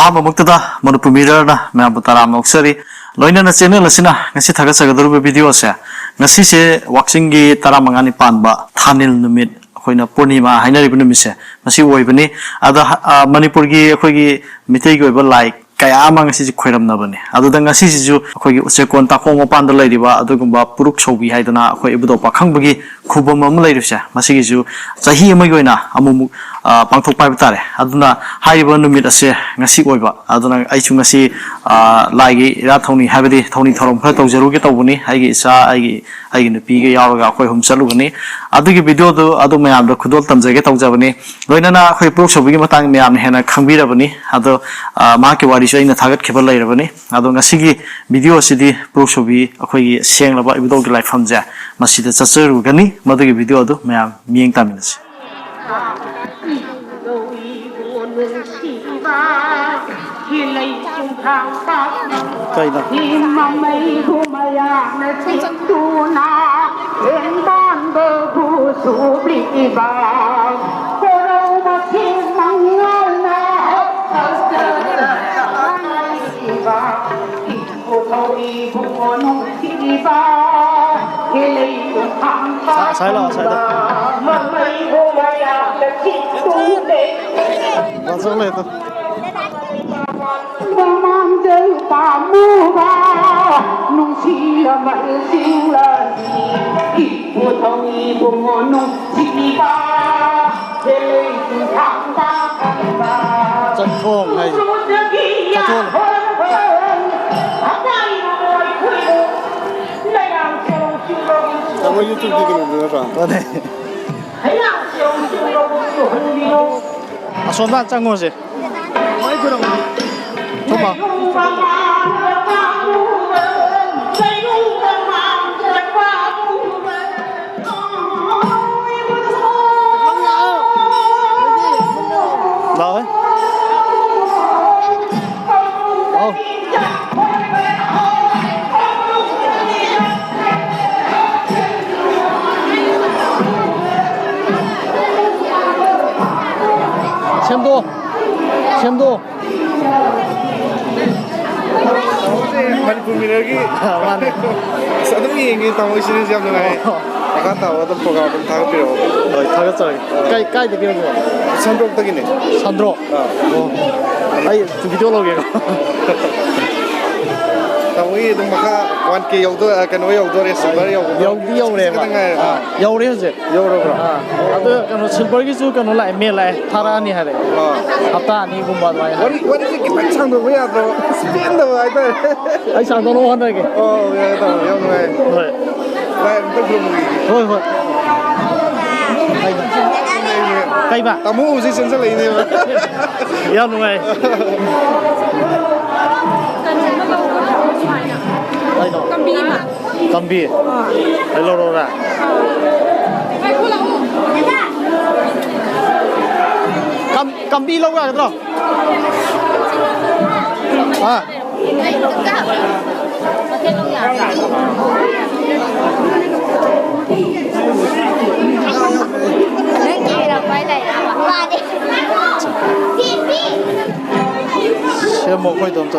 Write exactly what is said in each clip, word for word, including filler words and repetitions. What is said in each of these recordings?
ꯑꯍꯥꯟꯕꯃꯛꯇꯗ ꯃꯅꯤꯄꯨꯔ ꯃꯤꯔꯔꯅ ꯃꯌꯥꯝꯕꯨ ꯇꯔꯥꯝꯅ ꯑꯣꯛꯆꯔꯤ꯫ ꯂꯣꯏꯅꯅ ꯆꯦꯅꯦꯜ ꯑꯁꯤꯅ ꯉꯁꯤ ꯊꯥꯒꯠꯆꯒꯗꯧꯔꯤꯕ ꯚꯤꯗꯤꯑꯣ ꯑꯁꯦ, ꯉꯁꯤꯁꯦ ꯋꯥꯛꯆꯤꯡꯒꯤ ꯇꯔꯥꯃꯉꯥꯅꯤ ꯄꯥꯟꯕ ꯊꯥꯅꯤꯜ ꯅꯨꯃꯤꯠ, ꯑꯩꯈꯣꯏꯅ ꯄꯨꯔꯅꯤꯃꯥ ꯍꯥꯏꯅꯔꯤꯕ ꯅꯨꯃꯤꯠꯁꯦ ꯃꯁꯤ ꯑꯣꯏꯕꯅꯤ꯫ ꯑꯗ, ꯑ, ꯃꯅꯤꯄꯨꯔꯒꯤ ꯑꯩꯈꯣꯏꯒꯤ ꯃꯤꯇꯩꯒꯤ ꯑꯣꯏꯕ ꯂꯥꯏ ꯀꯌꯥ ꯑꯃ ꯉꯁꯤꯁꯦ ꯈꯣꯏꯔꯝꯅꯕꯅꯤ꯫ ꯑꯗꯨꯗ ꯉꯁꯤꯁꯤꯁꯨ ꯑꯩꯈꯣꯏꯒꯤ ꯎꯆꯦꯛꯀꯣꯟ ꯇꯥꯈꯣꯡ ꯃꯄꯥꯟꯗ ꯂꯩꯔꯤꯕ ꯑꯗꯨꯒꯨꯝꯕ ꯄꯨꯔꯨꯛ ꯁꯧꯕꯤ ꯍꯥꯏꯗꯅ ꯑꯩꯈꯣꯏ ꯏꯕꯨꯙꯧ ꯄꯥꯈꯪꯕꯒꯤ ꯈꯨꯕꯝ ꯑꯃ ꯂꯩꯔꯤꯕꯁꯦ, ꯃꯁꯤꯒꯤꯁꯨ ꯆꯍꯤ ꯑꯃꯒꯤ ꯑꯣꯏꯅ ꯑꯃꯨꯛꯃꯨꯛ, ꯑ, ꯄꯥꯡꯊꯣꯛꯄ ꯍꯥꯏꯕ ꯇꯥꯔꯦ꯫ ꯑꯗꯨꯅ ꯍꯥꯏꯔꯤꯕ ꯅꯨꯃꯤꯠ ꯑꯁꯦ ꯉꯁꯤ ꯑꯣꯏꯕ, ꯑꯗꯨꯅ ꯑꯩꯁꯨ ꯉꯁꯤ, ꯑ, ꯂꯥꯏꯒꯤ ꯏꯔꯥꯠ ꯊꯧꯅꯤ, ꯍꯥꯏꯕꯗꯤ ꯊꯧꯅꯤ ꯊꯧꯔꯝ ꯈꯔ ꯇꯧꯖꯔꯨꯒꯦ ꯇꯧꯕꯅꯤ꯫ ꯑꯩꯒꯤ ꯏꯆꯥ, ꯑꯩꯒꯤ, ꯑꯩꯒꯤ ꯅꯨꯄꯤꯒ ꯌꯥꯎꯔꯒ ꯑꯩꯈꯣꯏ ꯑꯍꯨꯝ ꯆꯠꯂꯨꯒꯅꯤ꯫ ꯑꯗꯨꯒꯤ ꯚꯤꯗꯤꯑꯣꯗꯨ ꯑꯗꯨ ꯃꯌꯥꯝꯗ ꯈꯨꯗꯣꯜ ꯇꯝꯖꯒꯦ ꯇꯧꯖꯕꯅꯤ꯫ ꯂꯣꯏꯅꯅ ꯑꯩꯈꯣꯏ ꯄꯨꯔꯨꯛ ꯁꯧꯕꯤꯒꯤ ꯃꯇꯥꯡꯗ ꯃꯌꯥꯝꯅ ꯍꯦꯟꯅ ꯈꯪꯕꯤꯔꯕꯅꯤ꯫ ꯑꯗꯣ, ꯑ, ꯃꯍꯥꯛꯀꯤ ꯋꯥꯔꯤꯁꯨ ꯑꯩꯅ ꯊꯥꯒꯠꯈꯤꯕ ꯂꯩꯔꯕꯅꯤ꯫ ꯑꯗꯣ ꯉꯁꯤꯒꯤ ꯚꯤꯗꯤꯑꯣ ꯑꯁꯤꯗꯤ ꯄꯨꯔꯨꯛ ꯁꯧꯕꯤ ꯑꯩꯈꯣꯏꯒꯤ ꯁꯦꯡꯂꯕ ꯏꯕꯨꯙꯧꯒꯤ ꯂꯥꯏꯐꯝꯁꯦ, ꯃꯁꯤꯗ ꯆꯠꯆꯔꯨꯒꯅꯤ꯫ ꯃꯗꯨꯒꯤ ꯚꯤꯗꯤꯑꯣ ꯑꯗꯨ ꯃꯌꯥꯝ ꯃꯤꯠꯌꯦꯡ ꯇꯥꯃꯤꯟꯅꯁꯤ꯫ ꯀꯩꯅꯣ? ꯃꯃꯩꯕꯨ ꯃꯌꯥꯝꯅ ꯆꯤꯛꯇꯨꯅ ꯂꯦꯡꯕꯥꯟꯕꯕꯨ ꯁꯨꯞꯂꯤꯕ, ꯀꯣꯔꯧ ꯃꯊꯦꯜ ꯃꯉꯥꯜꯅ ꯍꯛꯊꯖꯗꯅ ꯂꯩꯔꯤꯕ, ꯏꯕꯨꯡꯉꯣ ꯏꯕꯨꯡꯉꯣ ꯅꯨꯡꯁꯤꯕ, ꯍꯦꯂꯩ ꯈꯣꯡꯊꯥꯡ ꯁꯥꯏ ꯂꯥꯛꯑꯣ, ꯁꯥꯏꯗ꯫ ꯃꯃꯩꯕꯨ ꯃꯌꯥꯝꯅ ꯆꯤꯛꯇꯨꯅ ꯂꯦꯡ ꯋꯥꯆꯧ ꯂꯩꯗꯣ꯫ ꯃꯃꯥꯡꯗ ꯄꯥꯝꯃꯨꯕ ꯅꯨꯡꯁꯤꯔꯕ ꯆꯤꯡꯂꯛꯏ, ꯏꯕꯨꯙꯧ ꯏꯕꯨꯡꯉꯣ ꯅꯨꯡꯁꯤꯕ, ꯍꯦꯂꯩ ꯈꯣꯡꯊꯥꯡꯗ ꯐꯝꯕ ꯆꯠꯊꯣꯡ ꯍꯥꯏꯁꯦ꯫ ꯆꯠꯊꯣꯡ꯫ ꯇꯥꯃꯣ, YouTube-ꯀꯤ ꯀꯩꯅꯣꯗꯨ ꯅꯠꯇ꯭ꯔꯣ? ꯃꯥꯅꯦ꯫ ꯑꯁꯣꯝꯗ ꯆꯪꯉꯨꯁꯦ꯫ ꯊꯣꯃꯥ꯫ ꯂꯥꯛꯑꯣꯍꯦ꯫ ꯂꯥꯛꯑꯣ꯫ ꯁꯦꯝꯗꯣꯛꯑꯣ꯫ ꯁꯦꯝꯗꯣꯛꯑꯣ꯫ ꯃꯥꯅꯦ꯫ ꯑꯁ, ꯑꯗꯨꯝ ꯌꯦꯡꯒꯦ ꯇꯥꯃꯣ, ꯁꯤꯅꯁꯨ ꯌꯥꯝ ꯅꯨꯡꯉꯥꯏ꯫ ꯑꯣ꯫ ꯃꯈꯥ ꯇꯥꯕ ꯑꯗꯨꯝ program ꯑꯗꯨꯝ ꯊꯥꯒꯠꯄꯤꯔꯛꯑꯣ꯫ ꯍꯣꯏ, ꯊꯥꯒꯠꯆꯔꯒꯦ꯫ ꯀꯥꯏ, ꯀꯥꯏꯗꯒꯤ ꯑꯣꯏꯕꯤꯔꯕ? ꯁꯟꯗ꯭ꯔꯣꯛꯇꯒꯤꯅꯦ꯫ ꯁꯟꯗ꯭ꯔꯣꯛ? ꯑꯥ꯫ ꯑꯣ꯫ ꯑꯩ video ꯂꯧꯒꯦꯀꯣ꯫ ꯇꯥꯃꯣꯒꯤ ꯑꯗꯨꯝ ꯃꯈꯥ one K ꯌꯧꯗꯣ-, ꯑ, ꯀꯩꯅꯣ ꯌꯧꯗꯣꯔꯦ, silver ꯌꯧꯗꯣꯔꯦ꯫ ꯌꯧꯗꯤ ꯌꯧꯔꯦꯕ꯫ ꯈꯤꯇꯪ ꯉꯥꯏꯔꯦ꯫ ꯑꯥ, ꯌꯧꯔꯦ ꯍꯧꯖꯤꯛ꯫ ꯌꯧꯔꯕ꯭ꯔꯣ? ꯑꯥ꯫ ꯑꯗꯣ ꯀꯩꯅꯣ, silverꯒꯤꯁꯨ ꯀꯩꯅꯣ ꯂꯥꯛꯑꯦ, mail ꯂꯥꯛꯑꯦ꯫ ꯊꯥꯔꯛꯑꯅꯤ ꯍꯥꯏꯔꯛꯑꯦ꯫ ꯑꯥ꯫ ꯍꯞꯇꯥ ꯑꯅꯤꯒꯨꯝꯕ ꯑꯗꯨꯃꯥꯏꯅ꯫ ꯋꯥꯔꯤ, ꯋꯥꯔꯤꯁꯦ ꯈꯤꯇꯪ ꯁꯥꯡꯗꯣꯛꯄ ꯌꯥꯗ꯭ꯔꯣ? ꯑꯁ, ꯄꯦꯟꯗꯕ ꯍꯥꯏꯇꯥꯔꯦ꯫ ꯑꯩ ꯁꯥꯡꯗꯣꯛꯅꯕ ꯍꯣꯠꯅꯔꯒꯦ꯫ ꯑꯣ, ꯌꯥꯔꯦ, ꯇꯥꯃꯣ, ꯌꯥꯝ ꯅꯨꯡꯉꯥꯏ꯫ ꯍꯣꯏ꯫ ꯂꯥꯏ ꯑꯝꯇ ꯈꯨꯔꯨꯝꯃꯨꯒꯦ꯫ ꯍꯣꯏ, ꯍꯣꯏ꯫ ꯀꯩꯕ? ꯀꯩꯕ? ꯇꯥꯃꯣ ꯍꯧꯖꯤꯛ ꯆꯦꯟꯁꯤꯜꯂꯛꯏꯅꯦꯕ꯫ ꯌꯥꯝ ꯅꯨꯡꯉꯥꯏ꯫ ꯀꯩꯅꯣ? ꯀꯝꯕꯤ ꯑꯃ꯫ ꯀꯝꯕꯤ? ꯑꯥ꯫ ꯑꯩ ꯂꯧꯔꯛꯑꯣꯔꯥ? ꯉꯥꯏꯈꯣ, ꯂꯥꯛꯑꯣ꯫ ꯀꯝ-, ꯀꯝꯕꯤ ꯂꯧ ꯌꯥꯒꯗ꯭ꯔꯣ? ꯑꯥ꯫ ꯁꯦꯝꯃꯣ ꯑꯩꯈꯣꯏꯗꯣ ꯑꯝꯇ꯫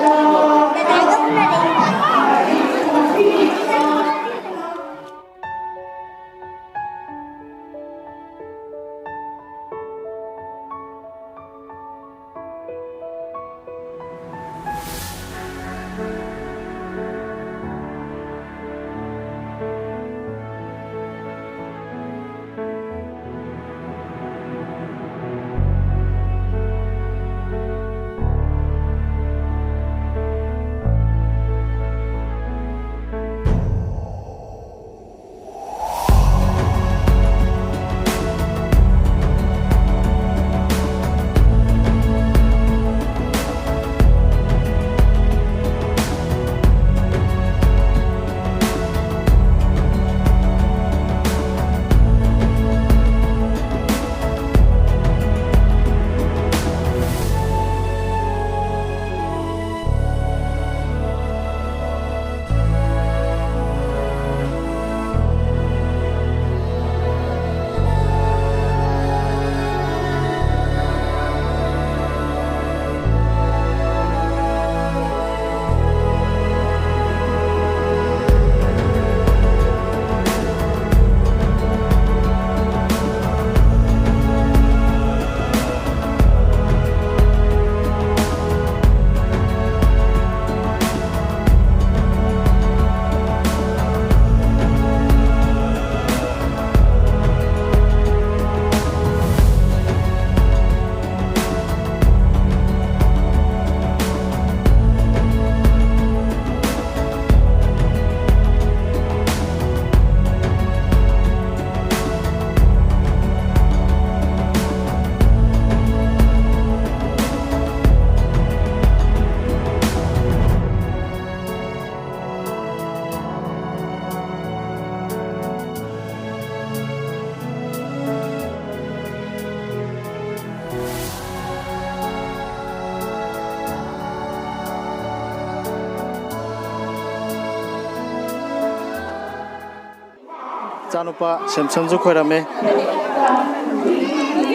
ꯏꯆꯥꯅꯨꯄꯥ ꯁꯦꯝꯁꯟꯁꯨ ꯈꯣꯏꯔꯝꯃꯦ꯫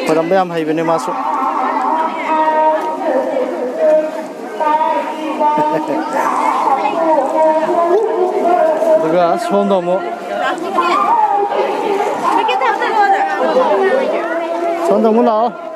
ꯈꯣꯏꯔꯝꯕ ꯌꯥꯝ ꯍꯩꯕꯅꯦ ꯃꯥꯁꯨ꯫ ꯑꯗꯨꯒ ꯁꯣꯝꯗ ꯑꯃꯨꯛ, ꯁꯣꯝꯗ ꯑꯃꯨꯛ ꯂꯥꯛꯑꯣ꯫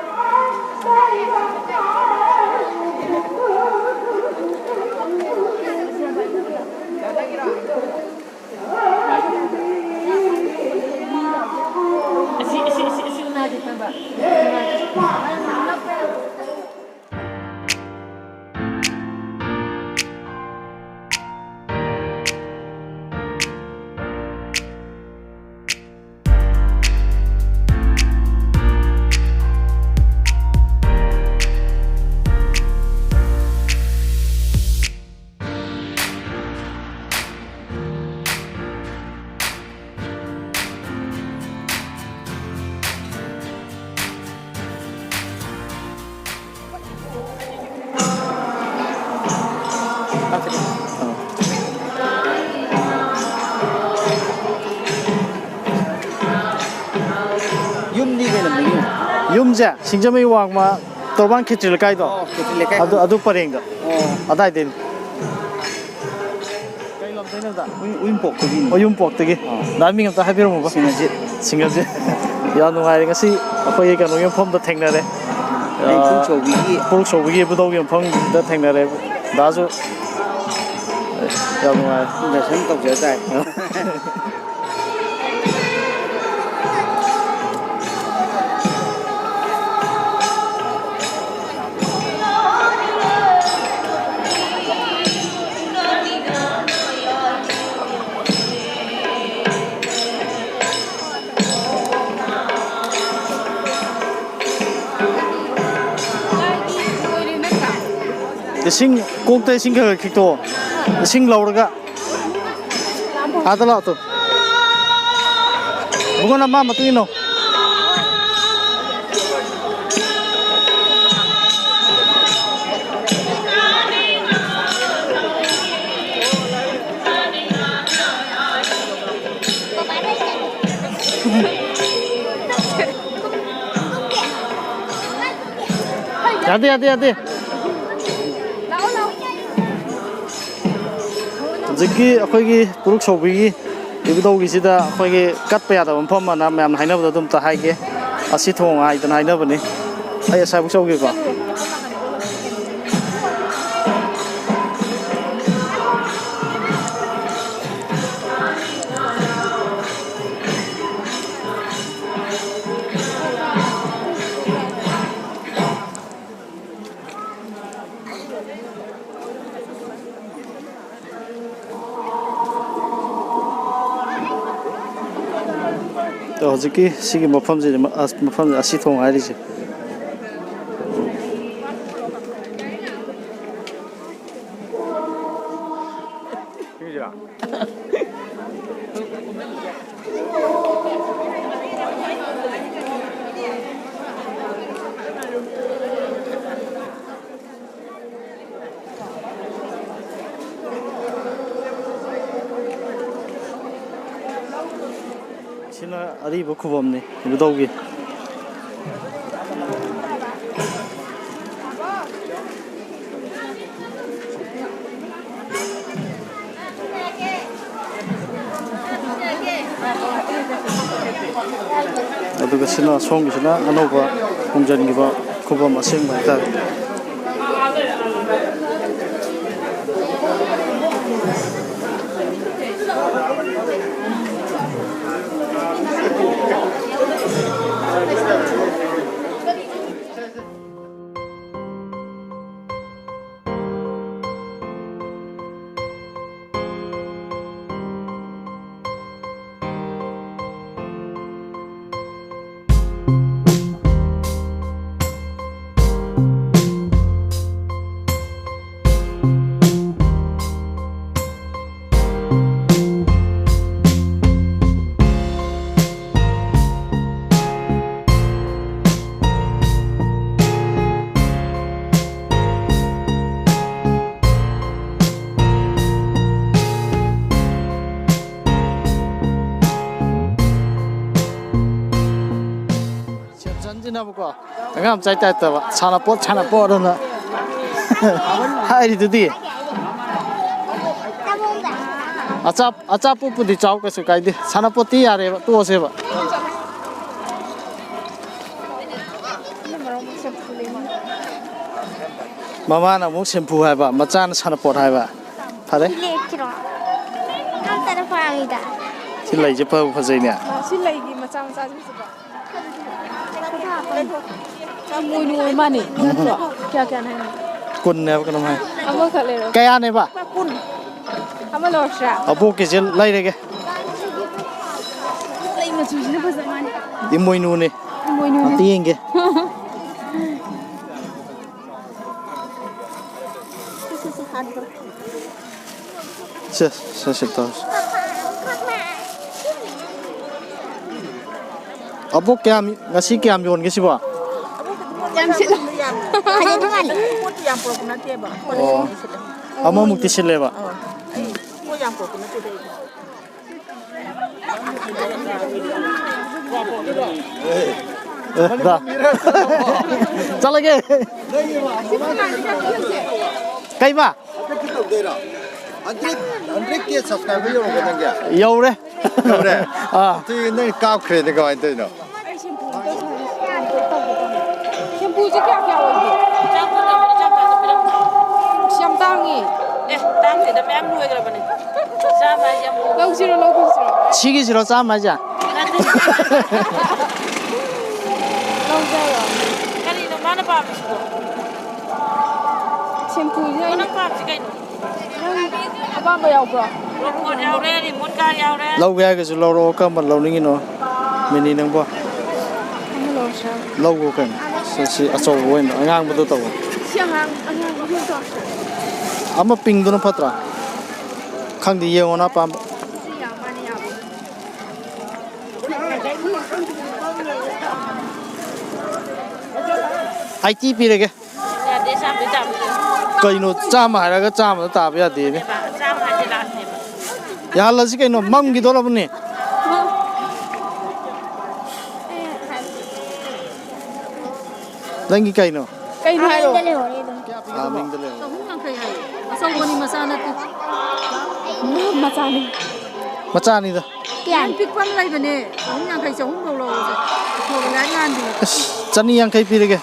ꯌꯨꯝꯗꯤ ꯀꯩ ꯂꯝꯗꯒꯤꯅꯣ? ꯌꯨꯝꯁꯦ ꯁꯤꯡꯖꯃꯩ ꯋꯥꯡꯃ ꯇꯣꯔꯕꯥꯟ ꯈꯦꯇ꯭ꯔꯤ ꯂꯩꯀꯥꯏꯗꯣ꯫ ꯑꯣ, ꯈꯦꯇ꯭ꯔꯤ ꯂꯩꯀꯥꯏ꯫ ꯑꯗꯨ, ꯑꯗꯨ ꯄꯔꯦꯡꯗ꯫ ꯑꯣ꯫ ꯑꯗꯥꯏꯗꯩꯅꯤ꯫ ꯀꯩ ꯂꯝꯗꯩꯅꯣ, ꯑꯣꯖꯥ? ꯎꯏ-, ꯎꯏꯝꯄꯣꯛꯇꯒꯤꯅꯤ꯫ ꯑꯣ, ꯌꯨꯝꯄꯣꯛꯇꯒꯤ꯫ ꯑꯣ꯫ ꯗꯥ, ꯃꯤꯡ ꯑꯝꯇ ꯍꯥꯏꯕꯤꯔꯝꯃꯨꯕ꯫ ꯁꯤꯡꯒꯜꯖꯤꯠ꯫ ꯁꯤꯡꯒꯜꯖꯤꯠ꯫ ꯌꯥꯝ ꯅꯨꯡꯉꯥꯏꯔꯦ, ꯉꯁꯤ ꯑꯩꯈꯣꯏꯒꯤ ꯀꯩꯅꯣꯒꯤ ꯃꯐꯝꯗ ꯊꯦꯡꯅꯔꯦ꯫ ꯑꯩ ꯄꯨꯛ ꯆꯥꯎꯕꯤꯒꯤ꯫ ꯄꯨꯛ ꯆꯥꯎꯕꯤꯒꯤ ꯏꯕꯨꯙꯧꯒꯤ ꯃꯐꯝꯗ ꯊꯦꯡꯅꯔꯦ꯫ ꯗꯥꯁꯨ ꯌꯥꯝ ꯅꯨꯡꯉꯥꯏꯔꯦ꯫ ꯗꯔꯁꯟ ꯇꯧꯖ ꯇꯥꯏ꯫ ꯏꯁꯤꯡ, ꯀꯣꯛꯇ ꯏꯁꯤꯡ ꯈꯔ ꯈꯔ ꯈꯤꯛꯇꯣꯛꯑꯣ꯫ ꯏꯁꯤꯡ ꯂꯧꯔꯒ ꯑꯥꯗ ꯂꯥꯛꯑꯣ ꯇꯨ꯫ ꯏꯕꯨꯡꯉꯣ, ꯅꯪ ꯃꯥ ꯃꯇꯨꯡ ꯏꯟꯅꯧ꯫ ꯌꯥꯗꯦ, ꯌꯥꯗꯦ, ꯌꯥꯗꯦ꯫ ꯍꯧꯖꯤꯛꯀꯤ ꯑꯩꯈꯣꯏꯒꯤ ꯄꯨꯔꯨꯛ ꯁꯧꯕꯤꯒꯤ ꯏꯕꯨꯙꯧꯒꯤꯁꯤꯗ ꯑꯩꯈꯣꯏꯒꯤ ꯀꯠꯄ ꯌꯥꯗꯕ ꯃꯐꯝ ꯑꯃꯅ ꯃꯌꯥꯝꯅ ꯍꯥꯏꯅꯕꯗꯣ ꯑꯗꯨꯝꯇ ꯍꯥꯏꯒꯦ꯫ ꯑꯁꯤ ꯊꯣꯡ ꯍꯥꯏꯗꯅ ꯍꯥꯏꯅꯕꯅꯤ꯫ ꯑꯩ ꯑꯁꯥꯏꯕꯨꯛ ꯆꯧꯒꯦꯀꯣ꯫ ꯑꯗꯣ ꯍꯧꯖꯤꯛꯀꯤ ꯁꯤꯒꯤ ꯃꯐꯝꯁꯤꯗꯤ, ꯃꯐꯝꯁꯦ ꯑꯁꯤ ꯊꯣꯡ ꯍꯥꯏꯔꯤꯁꯦ꯫ ꯁꯤꯅ ꯑꯔꯤꯕ ꯈꯨꯕꯝꯅꯤ ꯏꯕꯨꯙꯧꯒꯤ꯫ ꯑꯗꯨꯒ ꯁꯤꯅ, ꯑꯁꯣꯝꯒꯤꯁꯤꯅ ꯑꯅꯧꯕ ꯍꯣꯡꯖꯤꯟꯈꯤꯕ ꯈꯨꯕꯝ ꯑꯁꯦꯡꯕ ꯍꯥꯏꯇꯥꯔꯦ꯫ ꯅꯕꯀꯣ, ꯑꯉꯥꯡ ꯃꯆꯥꯏ ꯇꯥꯏꯞꯇꯕ, "ꯁꯥꯟꯅꯄꯣꯠ, ꯁꯥꯟꯅꯄꯣꯠ" ꯑꯅ ꯍꯥꯏꯔꯤꯗꯨꯗꯤ꯫ ꯑꯆꯥ-, ꯑꯆꯥꯄꯣꯠꯄꯨꯗꯤ ꯆꯥꯎ, ꯀꯩꯁꯨ ꯀꯥꯏꯗꯦ, ꯁꯥꯟꯅꯄꯣꯠꯇꯤ ꯌꯥꯔꯦꯕ, ꯇꯣꯛꯑꯁꯦꯕ꯫ ꯃꯃꯥꯅ ꯑꯃꯨꯛ ꯁꯦꯝꯄꯨ ꯍꯥꯏꯕ, ꯃꯆꯥꯅ ꯁꯥꯟꯅꯄꯣꯠ ꯍꯥꯏꯕ꯫ ꯐꯔꯦ꯫ ꯁꯤ ꯂꯩꯁꯦ ꯐꯕꯨ ꯐꯖꯩꯅꯦ꯫ ꯁꯤ ꯂꯩꯒꯤ ꯃꯆꯥ ꯃꯆꯥꯁꯤꯡꯁꯤꯕꯣ꯫ ꯏꯃꯣꯏꯅꯨ ꯑꯣꯏ ꯃꯥꯅꯦ꯫ ꯎꯝ꯫ ꯅꯠꯇ꯭ꯔꯣ? ꯀꯌꯥ ꯀꯌꯥꯅꯦ ꯍꯥꯏꯅꯣ? ꯀꯨꯟꯅꯦꯕ ꯀꯩꯅꯣꯝ ꯍꯥꯏ꯫ ꯑꯃꯈꯛ ꯂꯩꯔꯣ꯫ ꯀꯌꯥꯅꯦꯕ? ꯂꯨꯄꯥ ꯀꯨꯟ꯫ ꯑꯃ ꯂꯧꯔꯁꯤꯔꯥ? ꯑꯕꯣꯛꯀꯤꯁꯦ ꯂꯩꯔꯒꯦ꯫ ꯂꯩ ꯃꯆꯨꯁꯤꯅ ꯐꯖ ꯃꯥꯅꯤ꯫ ꯏꯃꯣꯏꯅꯨꯅꯦ꯫ ꯏꯃꯣꯏꯅꯨꯅꯦ꯫ ꯑꯝꯇ ꯌꯦꯡꯒꯦ꯫ ꯁꯦ, ꯁꯦ, ꯁꯦ, ꯇꯧꯔꯁꯤ꯫ ꯑꯕꯣꯛ, ꯀꯌꯥꯝ, ꯉꯁꯤ ꯀꯌꯥꯝ ꯌꯣꯟꯒꯦ ꯁꯤꯕꯣ? ꯌꯥꯝ ꯁꯤꯠꯂꯦ꯫ ꯐꯖꯕ ꯃꯥꯜꯂꯦ꯫ ꯄꯣꯠꯇꯤ ꯌꯥꯝ ꯄꯨꯔꯛꯄ ꯅꯠꯇꯦꯕ꯫ ꯑꯣ꯫ ꯑꯃꯃꯨꯛꯇꯤ ꯁꯤꯠꯂꯦꯕ꯫ ꯑꯥ꯫ ꯑꯩ ꯄꯣꯠ ꯌꯥꯝ ꯄꯨꯔꯛꯄ ꯅꯠꯇꯦꯗ ꯑꯩꯗꯤ꯫ ꯑꯦ, ꯗꯥ꯫ ꯆꯠꯂꯒꯦ꯫ ꯀꯩꯕ? ꯍꯟꯗ꯭ꯔꯦꯠ, ꯍꯟꯗ꯭ꯔꯦꯠ ꯀꯦ ꯁꯕꯁꯀ꯭ꯔꯥꯏꯕꯔ ꯌꯧꯔꯕꯣ ꯅꯪꯒꯤ? ꯌꯧꯔꯦ꯫ ꯌꯧꯔꯦ? ꯑꯥ꯫ ꯑꯗꯨꯗꯤ ꯅꯪ ꯀꯥꯞꯈ꯭ꯔꯦꯅꯦ, ꯀꯃꯥꯏꯅ ꯇꯧꯔꯤꯅꯣ? ꯁꯦꯝꯄꯨꯁꯦ ꯀꯌꯥ ꯀꯌꯥ ꯑꯣꯏꯒꯦ? ꯑꯁ, ꯌꯥꯝ ꯇꯥꯡꯉꯤ꯫ ꯑꯦ, ꯇꯥꯡꯗꯦꯗ, ꯃꯌꯥꯝ ꯂꯣꯏꯈ꯭ꯔꯕꯅꯦ꯫ ꯆꯥꯝꯃ ꯍꯥꯏꯁꯦ ꯌꯥꯝ ꯂꯣꯏꯈ꯭ꯔꯕꯅꯦ꯫ ꯂꯧꯁꯤꯔꯣ, ꯂꯧꯒꯨꯝꯁꯤꯔꯣ? ꯁꯤꯒꯤꯁꯤꯔꯣ ꯆꯥꯝꯃ ꯍꯥꯏꯁꯦ? ꯅꯠꯇꯦ꯫ ꯂꯧꯖꯔꯣ? ꯀꯔꯤꯅꯣ ꯃꯥꯅ ꯄꯥꯝꯃꯤꯁꯤꯕꯣ? ꯁꯦꯝꯄꯨꯁꯦ ꯑꯩ ꯅꯪ ꯄꯥꯝꯃꯤꯁꯤ ꯀꯩꯅꯣ? ꯅꯪ ꯑꯄꯥꯝꯕ ꯌꯥꯎꯕ꯭ꯔꯣ? ꯔꯣꯕꯣꯠ ꯌꯥꯎꯔꯦ, ꯔꯤꯃꯣꯠ ꯀꯥꯔ ꯌꯥꯎꯔꯦ꯫ ꯂꯧꯒꯦ ꯍꯥꯏꯔꯒꯁꯨ ꯂꯧꯔꯛꯑꯣ, ꯀꯔꯝꯕ ꯂꯧꯅꯤꯡꯉꯤꯅꯣ? ꯃꯤꯅꯤ ꯅꯪꯕꯣ? ꯑꯃ ꯂꯧꯔꯁꯤꯔꯥ? ꯂꯧꯑꯣ ꯀꯩꯅꯣ꯫ ꯁꯤ, ꯁꯤ ꯑꯆꯧꯕ ꯑꯣꯏꯅ, ꯑꯉꯥꯡꯕꯗꯣ ꯇꯧꯑꯣ꯫ ꯁꯤ ꯑꯉꯥꯡ, ꯑꯉꯥꯡꯕꯗꯣ ꯇꯧꯔꯁꯤꯔꯥ? ꯑꯃ ꯄꯤꯡꯗꯨꯅ ꯐꯠꯇ꯭ꯔꯥ? ꯈꯪꯗꯦ, ꯌꯦꯡꯉꯣ ꯅꯪ ꯑꯄꯥꯝꯕ꯫ ꯁꯤ ꯌꯥꯝ ꯃꯥꯅ ꯌꯥꯕ꯫ ꯑꯩꯠꯇꯤ ꯄꯤꯔꯒꯦ꯫ ꯌꯥꯗꯦ, ꯆꯥꯝꯃꯗꯤ ꯇꯥꯕ꯫ ꯀꯩꯅꯣ, ꯆꯥꯝꯃ ꯍꯥꯏꯔꯒ ꯆꯥꯝꯃꯗ ꯇꯥꯕ ꯌꯥꯗꯦꯅꯦ? ꯆꯥꯝꯃ ꯍꯥꯏꯁꯦ ꯂꯥꯁꯅꯦꯕ꯫ ꯌꯥꯍꯜꯂꯁꯤ ꯀꯩꯅꯣ, ꯃꯝꯈꯤꯗꯣꯔꯕꯅꯤ꯫ ꯅꯪꯒꯤ ꯀꯩꯅꯣ? ꯀꯩꯅꯣ ꯍꯥꯏꯔꯣ? ꯃꯅꯤꯡꯗ ꯂꯩꯍꯧꯔꯦ ꯑꯗꯨꯝ꯫ ꯑꯥ, ꯃꯅꯤꯡꯗ ꯂꯩꯍꯧꯔꯦ꯫ ꯆꯍꯨꯝ ꯌꯥꯡꯈꯩ ꯍꯥꯏꯌꯦ꯫ ꯑꯆꯧꯕꯅꯤ, ꯃꯆꯥ ꯅꯠꯇꯦ꯫ ꯃꯆꯥꯅꯤ꯫ ꯃꯆꯥꯅꯤꯗ꯫ ꯀꯌꯥꯅꯣ? ꯄꯤꯛꯄ ꯑꯃ ꯂꯩꯕꯅꯦ꯫ ꯆꯍꯨꯝ ꯌꯥꯡꯈꯩ, ꯆꯍꯨꯝ ꯐꯧ ꯂꯧꯔꯁꯦ꯫ ꯎꯁꯣꯞꯀꯤ ꯂꯥꯏ ꯉꯥꯟꯕꯤ꯫ ꯑꯁ, ꯆꯅꯤ ꯌꯥꯡꯈꯩ ꯄꯤꯔꯒꯦ꯫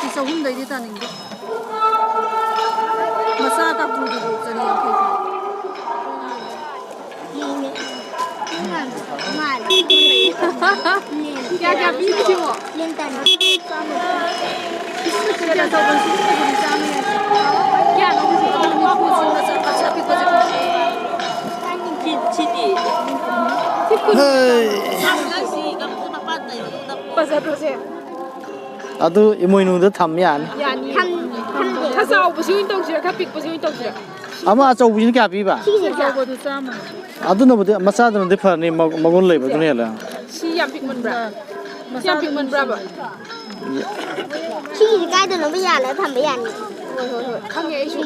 ꯁꯤ ꯆꯍꯨꯝꯗꯩꯗꯤ ꯇꯥꯅꯤꯡꯗꯦ꯫ ꯃꯆꯥ ꯀꯥꯡꯕꯨꯗꯨꯕꯨ ꯆꯅꯤ ꯌꯥꯡꯈꯩ ꯄꯤ꯫ ꯀꯌꯥ ꯀꯌꯥ ꯄꯤꯔꯤꯁꯤꯕꯣ? ꯀꯌꯥꯅꯣ ꯍꯧꯖꯤꯛ? ꯁꯤꯗꯤ꯫ ꯍꯩ꯫ ꯐꯖꯗ꯭ꯔꯣ ꯁꯦ? ꯑꯗꯨ ꯏꯃꯣꯏꯅꯨꯗ ꯊꯝ ꯌꯥꯅꯤ꯫ ꯌꯥꯅꯤ꯫ ꯊꯝ-, ꯊꯝꯗꯦ꯫ ꯈꯔ ꯆꯥꯎꯕꯁꯤ ꯑꯣꯏꯅ ꯇꯧꯁꯤꯔꯥ, ꯈꯔ ꯄꯤꯛꯄꯁꯤ ꯑꯣꯏꯅ ꯇꯧꯁꯤꯔꯥ? ꯑꯃ ꯑꯆꯧꯕꯁꯤꯅ ꯀꯌꯥ ꯄꯤꯕ? ꯁꯤꯁꯦ ꯀꯌꯥ? ꯑꯆꯧꯕꯗꯨ ꯆꯥꯝꯃ꯫ ꯑꯗꯨꯅꯕꯨꯗꯤ, ꯃꯆꯥꯗꯨꯅꯗꯤ ꯐꯅꯤ, ꯃ-, ꯃꯒꯨꯟ ꯂꯩꯕꯗꯨꯅ ꯍꯦꯜꯂꯦ꯫ ꯁꯤ ꯌꯥꯝ ꯄꯤꯛꯃꯟꯕ꯭ꯔꯥ? ꯁꯤ ꯌꯥꯝ ꯄꯤꯛꯃꯟꯕ꯭ꯔꯥꯕ? ꯁꯤꯒꯤꯁꯦ ꯀꯥꯏꯗꯅꯣꯝꯃ ꯌꯥꯜꯂꯒ ꯊꯝꯕ ꯌꯥꯅꯤ꯫ ꯍꯣꯏ, ꯍꯣꯏ, ꯍꯣꯏ꯫ ꯈꯪꯉꯦ ꯑꯩꯁꯨ꯫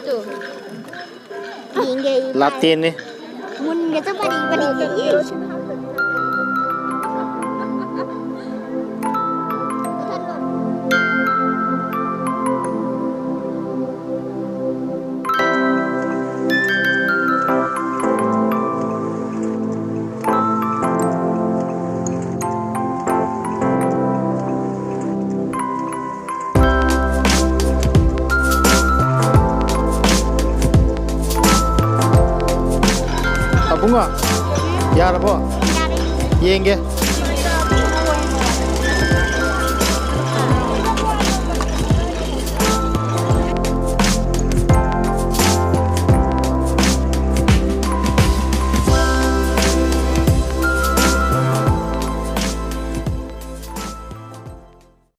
ꯇꯨ꯫ ꯌꯦꯡꯒꯦ ꯑꯩ꯫ ꯂꯥꯇꯦꯟꯅꯦ꯫ ꯃꯨꯟꯒ ꯆꯞ ꯃꯥꯟꯅꯩ, ꯏꯕꯥꯅꯤꯒꯤ꯫ ꯑꯕꯨꯡꯉꯣ, ꯌꯥꯔꯕꯣ? ꯌꯥꯔꯦ꯫ ꯌꯦꯡꯒꯦ꯫